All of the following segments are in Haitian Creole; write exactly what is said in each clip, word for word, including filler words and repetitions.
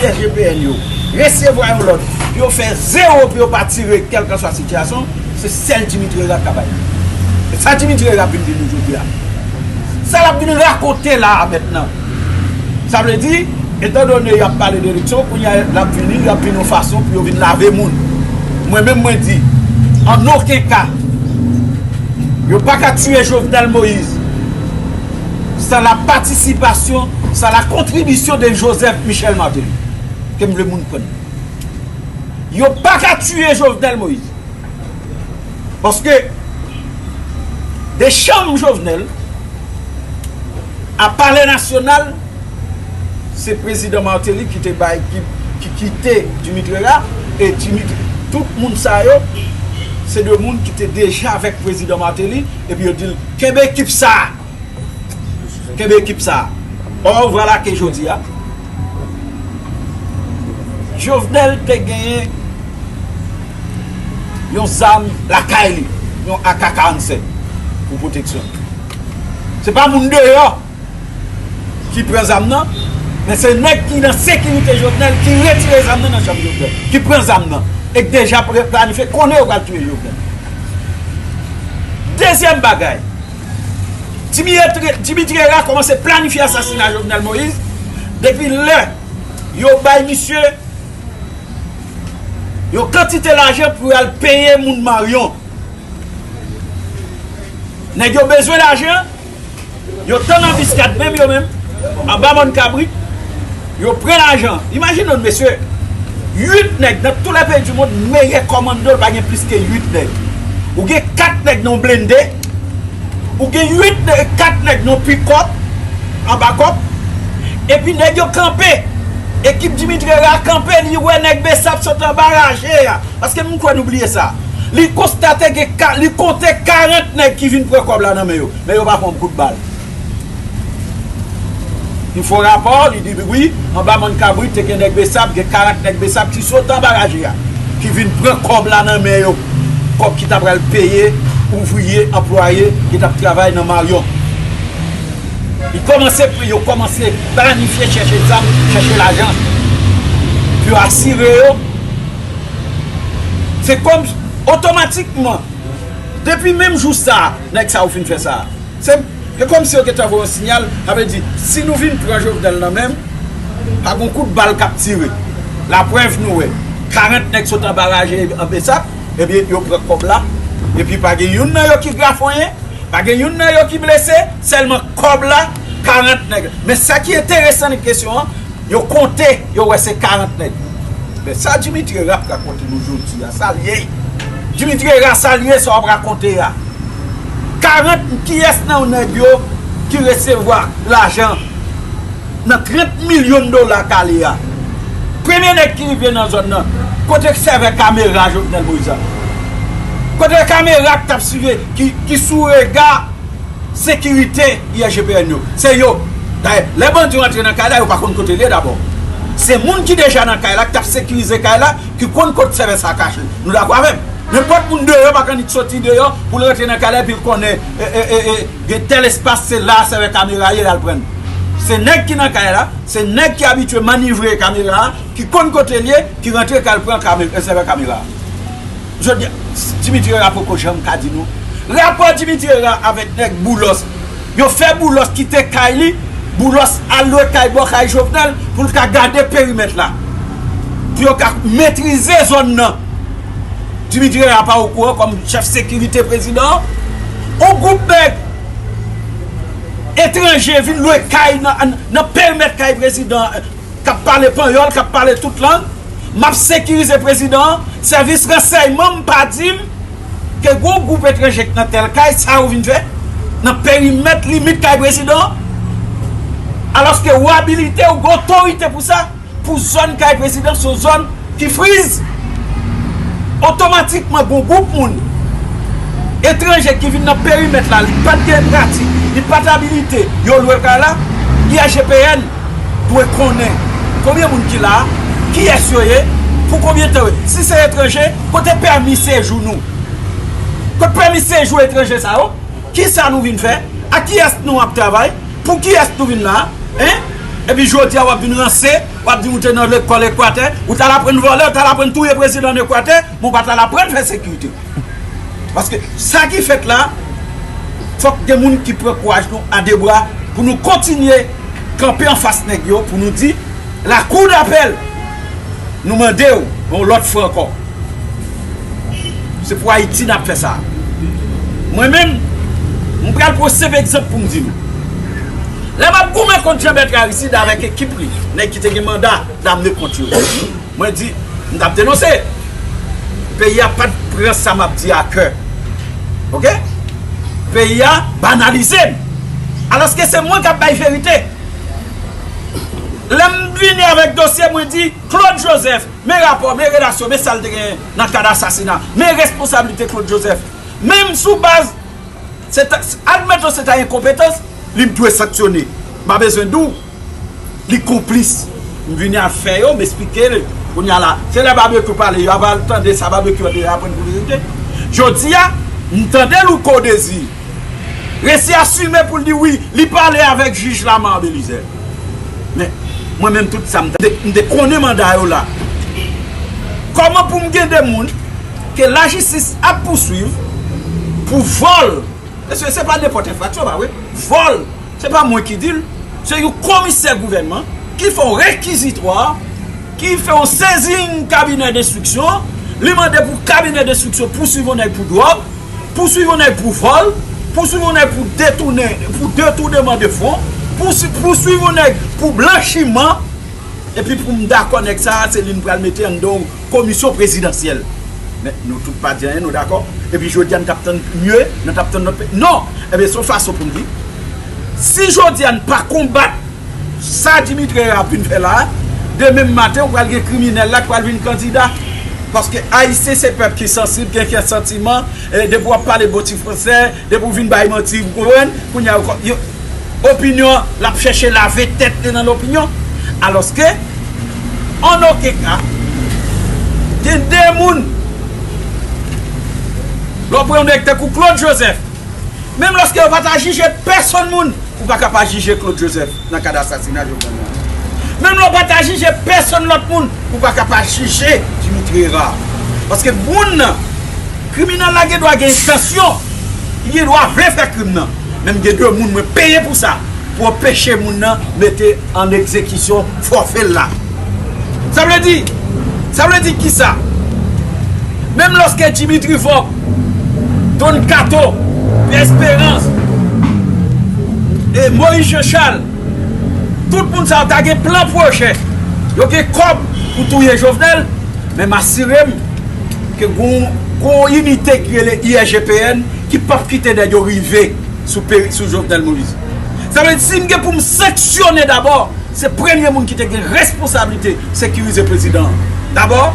S G P N yo resevwa yon lòd pou yo fè zewo, pou yo pa tire kèlkanswa sitiyasyon, se sèl Dimitri Herard k ap bay. E sa Dimitri Herard vin di nou jodi a. Sa l ap vin rakonte la a mentnan. Sa vle di, etandone y ap pale de eleksyon, kounye a l ap vini, y ap vin yon fason pou yo vin lave moun. Mwen menm, mwen di, an okenn ka, yo pa ka tiye Jovenel Moïse san la patisipasyon, san la kontribisyon de Joseph Michel Martelly. Ke m vle moun konn. Yo pa ka tiye Jovenel Moïse. Paske de chanm Jovenel a Palè Nasyonal, se prezidan Martelly ki te bay, ki, ki kite Dimitri Herard, e Dimitri, tout moun sa yo, se de moun ki te deja avèk prezidan Martelly, epi yo di l, kenbe ekip sa a. Kenbe ekip sa a. Or, vwala ke jodi a, Jovenel te genyen yon zam lakay li, yon A K karannsenk pou pwoteksyon. Se pa moun deyò ki pran zam nan, men se nèg ki nan sekirite Jovenel ki retire zam nan nan chanm Jovenel, ki pran zam nan, e ki deja pre-, planifye, konnen yo pral tiye Jovenel. Dezyèm bagay, Dimitri, Dimitri Herard kòmanse planifye asasina Jovenel Moïse depi lè yo bay misye yon kantite lajan pou al peye moun Maryon. Nèg yo bezwen lajan, yo tann anbiskad menm yo menm, anba mòn kabrit, yo pran lajan. Imajine w, mesye, uit nèg nan tout lè peyi di mond, meyè kòmando l pa gen plis ke uit nèg. Ou gen kat nèg nan yon blende, ou gen uit nèg, kat nèg nan yon pikòp, anba kòp, epi nèg yo kanpe. Ekip Dimitri Herard kanpe, li wè nèg Besap sot anba raje a. Paske m kwè nou bliye sa. Li konstate gen ka, li konte karant nèg ki vin pran kòb la nan men yo, men yo pa pran yon kout bal. Li fè yon rapò, li di wi, anba mòn kabrit te gen nèg Besap, gen karant nèg Besap ki sot anba raje a, ki vin pran kòb la nan men yo. Kòb ki ta pral peye ouvriye, anplwaye ki t ap travay nan Maryon. Li kòmanse, yo kòmanse planifye chèche zam, chèche lajan pou yo asire yo. Se kòm otomatikman, depi menm jou sa a, nèg sa yo fin fè sa a. Se, se kòmsi yo gentan voye yon siyal, sa vle di, si nou vin pran Jovenel nan men m, pa gon kout bal k ap tire. Laprèv nou wè, karant nèg sot anba raje an Besap, ebyen, yo pran kòb la, epi pa gen youn nan yo ki grafonyen, pa gen youn nan yo ki blese, sèlman kòb la, karant nèg. Men sa ki enteresan nan kesyon an, yo konte, yo wè se karant nèg. Men sa Dimitri Herard ap rakonte nou jodi a, sa l ye. Dimitri Herard, sa l ye, sa w ap rakonte a. Karant, kiyès nan nèg yo ki resevwa lajan nan trant milyon dola kale a? Premye nèg ki rive nan zòn nan, kote sèvè kamera Jovenel Moïse a? Kote kamera k t ap swive, ki, ki sou rega sekirite I S G P N yo? Se yo. Dayè, lè bandi yo antre nan kay la, yo pa konn kote l ye dabò. Se moun ki deja nan kay la, ki t ap sekirize kay la, ki konn kote sèvè sa a kache. Nou dakò avè m? Nenpòt moun deyò pa ka annik soti deyò pou l rantre nan kay la epi l konnen, e, e, e, e, gen tèl espas, se la sèvè kamera ye, l al pran l. Se nèg ki nan kay la, se nèg ki abitye manevre kamera a, ki konn kote l ye, ki rantre kay l pran kame-, sèvè kamera a. Jodi a, Dimitri Herard poko janm ka di nou. Rapò Dimitri Herard avèk nèg Boulos. Yo fè Boulos kite kay li, Boulos al lwe kay bò kay Jovenel pou l ka gade perimèt la. Pou yo ka metrize zòn nan. Dimitri Herard pa okouran kòm chèf sekirite prezidan an. Yon gwoup nèg etranje vin lwe kay nan, nan perimèt kay prezidan an, k ap pale panyòl, k ap pale tout lang. M ap sekirize prezidan an. Sèvis ransèyman m pa di m ke gon gwoup etranje k nan tèl kay, sa yo vin fè nan perimèt limit kay prezidan an. Alòske ou abilite, ou gen otorite pou sa, pou zòn kay prezidan, se yon zòn ki friz. Otomatikman, gon gwoup moun etranje ki vin nan perimèt la, li pa t gen pratik, li pa t abilite, yo lwe kay la, I S G P N dwe konnen konbyen moun ki la, kiyès yo ye, pou konbyen tan yo. Si se etranje, kote pèmi sejou nou? Kote pèmi sejou etranje sa yo? Kisa nou vin fè? Ak kiyès nou ap travay? Pou kiyès nou vin la? Hein? Epi jodi a w ap vin ranse, w ap di ou te nan lekòl Ekwatè, ou t al aprann vòlè, ou t al aprann touye prezidan Ekwatè, men w pa t al aprann fè sekirite. Paske sa ki fèt la, fòk gen moun ki pran kouraj nou a de bra pou nou kontinye kanpe anfas nèg yo, pou nou di, lakou dapèl, nou mande w yon lòt fwa ankò. Se pou Ayiti n ap fè sa. Mwen menm, m pral pran senp egzanp pou m di nou. Lè m ap goumen kont Jean Bertrand Aristide avèk ekip li, nèg ki te gen manda damne kont yo, mwen di, m t ap denonse. Peyi a pa t pran sa m ap di a kè. Oke? Peyi a banalize m. Alòske se mwen k ap bay verite. Lè m vini avèk dosye, mwen di, Claude Joseph, men rapò, men relasyon, men sa l te genyen nan kad asasina, men responsablite Claude Joseph. Menm sou baz, se ta, admeton se ta enkonpetans, li dwe sanksyone. M pa bezwen di w, li konplis. M vini al fè yo, m esplike l. Kounye a la, se lè Babekyou pale, yo ap al tande sa Babekyou ap aprann pou verite. Jodi a, m tande Louko Dezi resi asime pou l di wi, li pale avèk jij Lamar Belizaire. Men, mwen menm tout sa, m te, m te konnen manda yo la. Kòman pou m gen de moun ke lajistis ap pouswiv pou vòl? Mesye, se pa nenpòt enfraksyon, pa vre? Vòl, se pa mwen ki di l, se yon komisè gouvènman ki fè yon rekizitwa, ki fè yon sezi kabinè denstriksyon, li mande pou kabinè denstriksyon pouswiv yon nèg pou dwòg, pouswiv yon nèg pou vòl, pouswiv yon nèg pou detounen, pou detounèman de fon, pouswi-, pouswiv yon nèg pou blanchiman, epi pou m dakò nèg sa a, se li m pral mete anndan yon komisyon prezidansyèl. Men nou tout pa di anyen, nou dakò? Epi jodi a n t ap tann mye, nou t ap tann lòt pe-, non! Ebyen, se yon fason pou m di, si jodi a n pa konbat sa Dimitri Herard ap vin fè la a, demen maten, ou pral gen kriminèl la ki pral vin kandida. Paske Ayisyen se pèp ki sansib, gen kè santiman, e depi w ap pale bò ti fransè, depi w vin bay manti, ou konprann? Kounye a, yo, yo, opinyon, l ap chèche lave tèt li nan lopinyon. Alòske, an okenn ka, gen de moun, lè w pran yon nèg tankou Claude Joseph, menm lòske yo pa ta jije pèsonn moun, ou pa ka pa jije Claude Joseph nan kad asasina Jovenel Moïse. Menm lè w pa ta jije pèsonn lòt moun, ou pa ka pa jije Dimitri Herard. Paske moun nan, kriminèl la gen dwa gen entansyon, li gen dwa vle fè krim nan. Men m gen de moun mwen peye pou sa, pou anpeche moun nan mete an egzekisyon fòfe l la. Sa vle di, sa vle di kisa? Menm lòske Dimitri Vorbe, Don Kato, Pierre Espérance, e Moïse Jean Charles, tout moun sa yo ta gen plan pwojè, yo gen kòb pou touye Jovenel, men m asire m ke gon, gon inite ki rele I R G P N ki p ap kite nèg yo rive sou peri-, sou Jovenel Moïse. Sa vle di, si m gen pou m sanksyone dabò, se premye moun ki te gen responsablite sekirize prezidan an. Dabò,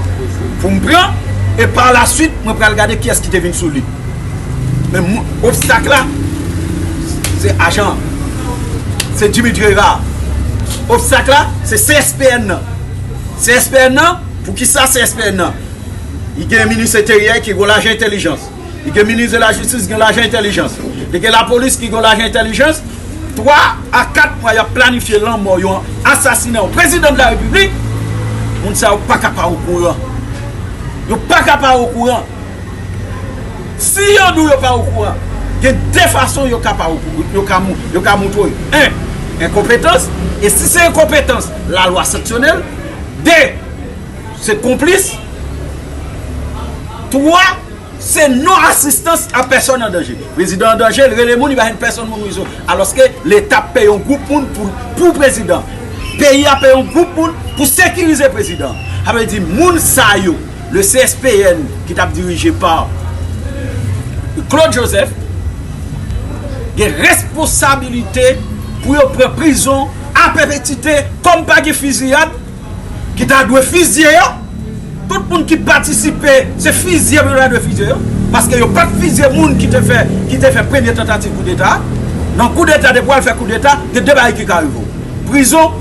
pou m pran, e pa la swit, mwen pral gade kiyès ki te vin sou li. Men mou-, obstak la, se ajan an. Se Dimitri Herard. Obstak la, se C S P N nan. C S P N nan, poukisa C S P N nan? Li gen minis enteryè ki gen lajan entèlijans. Li gen minis de la jistis, gen lajan entèlijans. Li gen lapolis ki gen lajan entèlijans. Twa a kat mwa y ap planifye lanmò yon asasina yon prezidan de la repiblik. Moun sa yo pa ka pa okouran. Yo pa ka pa okouran. Si yo di w yo pa okouran, gen de fason yo ka pa okou-, yo ka mou-, yo ka montre w. En, enkonpetans. E si se enkonpetans, lalwa sanksyone l. De, se konplis. Twa, se non asistans a pèsonn an danje. Prezidan an danje, l rele moun, li pa jwenn pèsonn moun wi sou. Alòske Leta peye yon gwoup moun pou, pou prezidan. Peyi a peye yon gwoup moun pou sekirize prezidan. Sa vle di moun sa yo, le C S P N ki t ap dirije pa Claude Joseph, gen responsabilite pou yo pran prizon a pèpetite kòm pa gen fiziyad ki ta dwe fizye yo. Tout moun ki patisipe, se fizye yo ta dwe fizye yo. Paske yo pa t fizye moun ki te fè, ki te fè premye tantativ koudeta. Nan koudeta, depi w al fè koudeta, gen de bagay ki ka rive w. Prizon,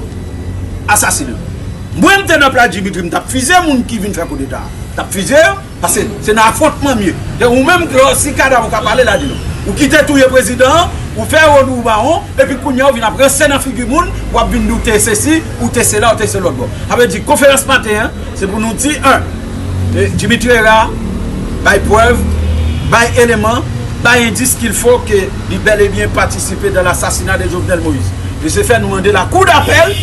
asasinen. Mwen, m te nan plas Dimitri, m t ap fizye moun ki vin fè koudeta. M t ap fizye yo, paske se nan afwontman m ye. Se ou menm, si kadav ou ka pale la, di nou. Ou ki te touye prezidan an, Ou fè yo di w mawon, epi kounye a w vin ap ranse nan figi moun, w ap vin di w te sesi, ou te sela, ou te se lòt bò. Sa vle di, konferans maten an, se pou nou di, en, e, Dimitri Herard bay prèv, bay eleman, bay endis qu'il faut que li bel et bien participer dans l'assassinat de Jovenel Moïse. De ce fait, nou mande la cour d'appel,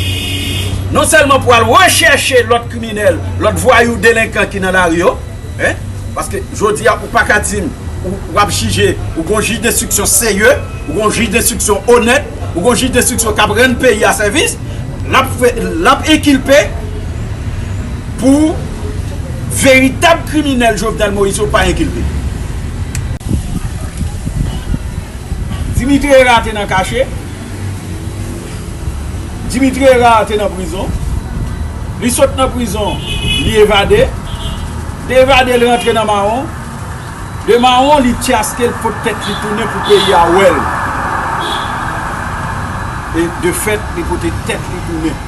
non sèlman pou al rechèche lòt kriminèl, lòt vwayou, delenkan ki nan lari yo, en, paske jodi a, ou pa ka di m, ou, w ap jije, ou gon jij denstriksyon serye, ou gon jij denstriksyon onèt, ou gon jij denstriksyon k ap rann peyi a sèvis, l ap fè, l ap enkilpe pou veritab kriminèl Jovenel Moïse yo pa enkilpe. Dimitri Herard te nan kache. Dimitri Herard te nan prizon. Li sot nan prizon, li evade. Li evade, li rantre nan mawon. De mawon, li tchaske, li pot tèt li tounen pou peyi a wè l. E de fèt, li pote tèt li tounen.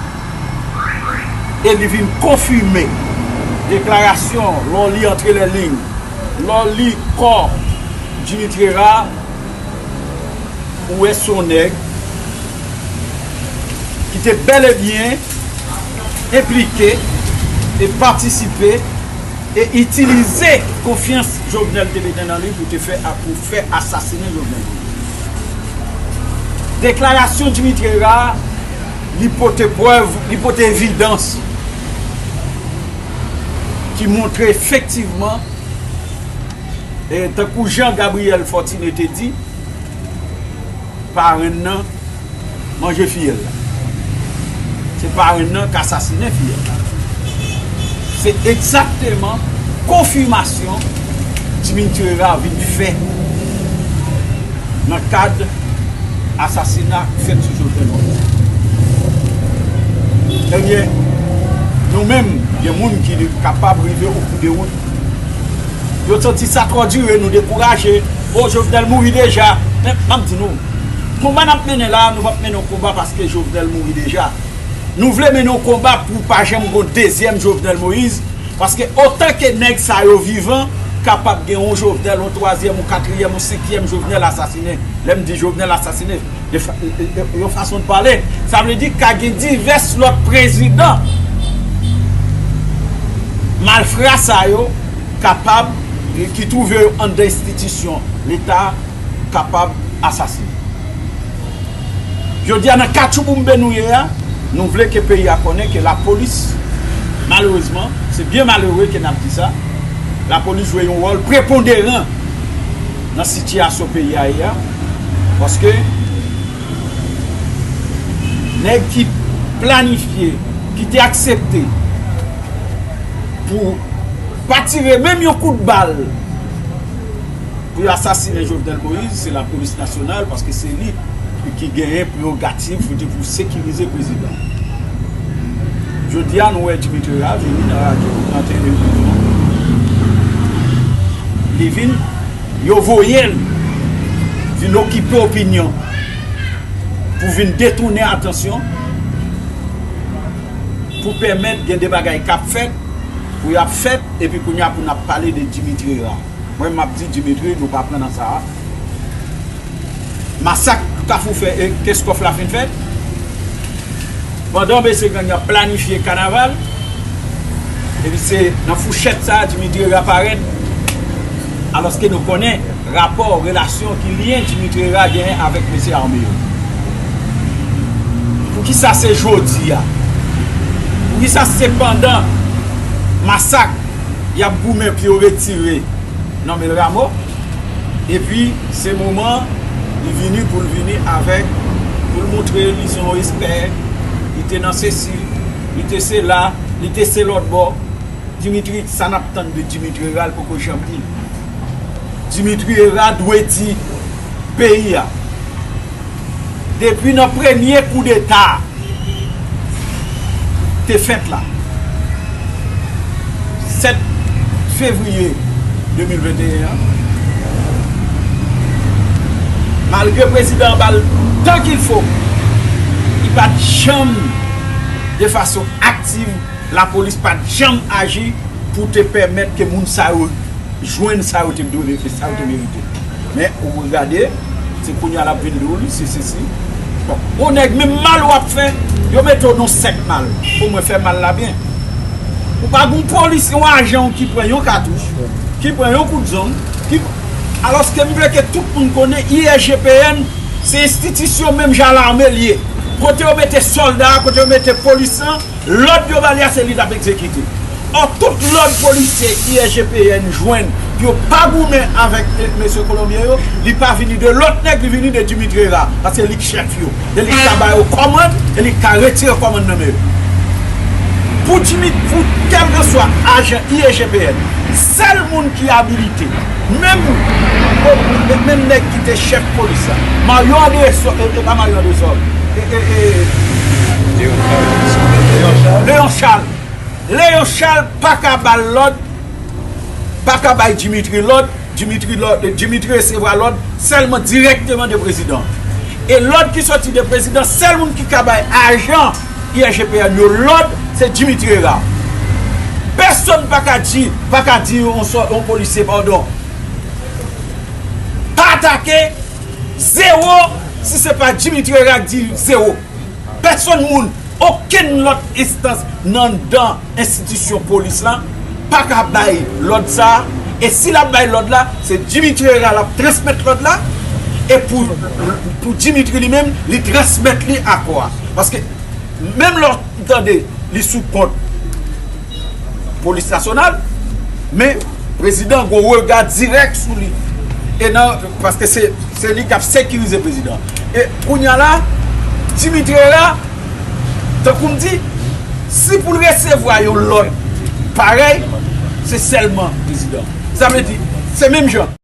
E li vin konfime deklarasyon, lè w li antre lè liy, lè w li kò Dimitri Herard, ou wè se yon nèg ki te bèl e byen enplike e patisipe e itilize konfyans Jovenel te mete nan li pou te fè, pou fè asasinen Jovenel. Deklarasyon Dimitri Herard, li pote prèv, li pote evidans ki montre efektivman, e tankou jan Gabriel Fortuné te di, parenn nan manje fiyèl la. Se parenn nan k asasinen fiyèl la. Se egzakteman konfimasyon Dimitri Herard vin fè nan kad asasina k fèt sou Jovenel Moïse. Ebyen, nou menm, gen moun ki kapab rive o kou de wout. Yo santi sa twò dire, nou dekouraje. O, Jovenel mouri deja. Men, m ap di nou, konba n ap mennen la, nou p ap mennen yon konba paske Jovenel mouri deja. Nou vle mennen yon konba pou pa janm gon dezyèm Jovenel Moïse, paske otan ke nèg sa yo vivan, kapab gen yon Jovenel, yon twazyèm, yon katriyèm, yon senkyèm Jovenel asasinen. Lè m di Jovenel asasinen, de fa-, yon fason de pale, sa vle di ka gen divès lòt prezidan malfra sa yo kapab, ki twouve yo anndan enstitisyon Leta, kapab asasinen. Jodi a, nan katchouboumbe nou ye a, nou vle ke peyi a konnen ke lapolis, malerezman, se byen malere ke n ap di sa, lapolis jwe yon wòl preponderan nan sitiyasyon peyi a ye a, paske nèg ki planifye, ki te aksepte pou pa tire menm yon kout bal pou yo asasinen Jovenel Moïse, se lapolis nasyonal, paske se li ki genyen prerogativ pou te pou sekirize prezidan. Jodi a, nou wè Dimitri Herard vini nan radyo, nan televizyon. Li vin, yo voye l vin okipe opinyon pou vin detounen atansyon, pou pèmèt gen de bagay k ap fèt, pou y ap fèt, epi kounye a pou n ap pale de Dimitri Herard. Mwen, m ap di Dimitri, nou pa pran nan sa a. Masak Kafou fè, e, Kenskòf la fin fèt. Pandan mesye gang yo ap planifye kanaval, epi se nan fouchèt sa a Dimitri Herard parèt. Alòske nou konnen rapò, relasyon ki lyen Dimitri Herard genyen avèk mesye ame yo. Poukisa se jodi a? Poukisa se pandan masak y ap goumen pou yo retire Normil Rameau? Epi se moman li vini pou l vini avèk, pou l montre li se yon espè, li te nan sesi, li te sela, li te se lòt bò. Dimitri, sa n ap tann de Dimitri Herard poko janm di. Dimitri Herard dwe di peyi a, depi nan premye koudeta te fèt la, sèt fevriye de mil venteyen an, malgre prezidan an ba l tant qu'il faut, li pa t janm, de fason aktiv, lapolis pa t janm aji pou te pèmèt ke moun sa yo jwenn sa yo te dwe, sa yo te merite. Men, ou gade, Se kounye a l ap vin di w li, si, si, si. Bon, yon nèg, menm mal w ap fè, yo mete w nan sèk mal. Omwen fè mal la byen. Ou pa gen yon polis, yon ajan w ki pran yon katouch, ki pran yon kout zong, ki, alòske m vle ke tout moun konnen I S G P N se enstitisyon menm jan lame l ye. Kote yo mete sòlda, kote yo mete polis lan, lòd yo ba li a, se li l ap egzekite. Ò, tout lòd polisye I S G P N jwenn pou yo pa goumen avèk, eh, mesye Kolonbyen yo, li pa vini de lòt nèg, li vini de Dimitri Hérard, paske li k chèf yo. E li k ka ba yo kòmann, e li k ka retire kòmann nan men yo. Pou Dimitri, pou kèlkeswa ajan I S G P N, sèl moun ki abilite, menm, menm nèg ki te chèf polis la, Mario Andresol, e, e pa Mario Andresol, e, e, e, Léon Charles. Léon Charles pa ka ba l lòd, pa ka bay Dimitri lòd, Dimitri lòd, Dimitri resevwa lòd sèlman dirèkteman de prezidan. E lòd ki soti de prezidan, sèl moun ki ka bay ajan I S G P N yo lòd, se Dimitri Hérard. Pèsonn pa ka di, pa ka di yon sò-, yon polisye, padon, pa atake, zewo, si se pa Dimitri Hérard k di zewo. Pèsonn moun, okenn lòt enstans nan, nan enstitisyon polis la pa ka bay lòd sa a. E si l ap bay lòd la, se Dimitri Hérard l ap transmèt lòd la. E pou, pou Dimitri li menm, li transmèt li akò a. Paske menm lè w tande li sou kont polis nasyonal, men prezidan gon rega dirèk sou li. E nan, paske se, se li k ap sekirize prezidan. E kounye a la, Dimitri Hérard, tankou m di, si pou l resevwa yon lòd parèy, se sèlman prezidan. Sa vle di, se menm jan.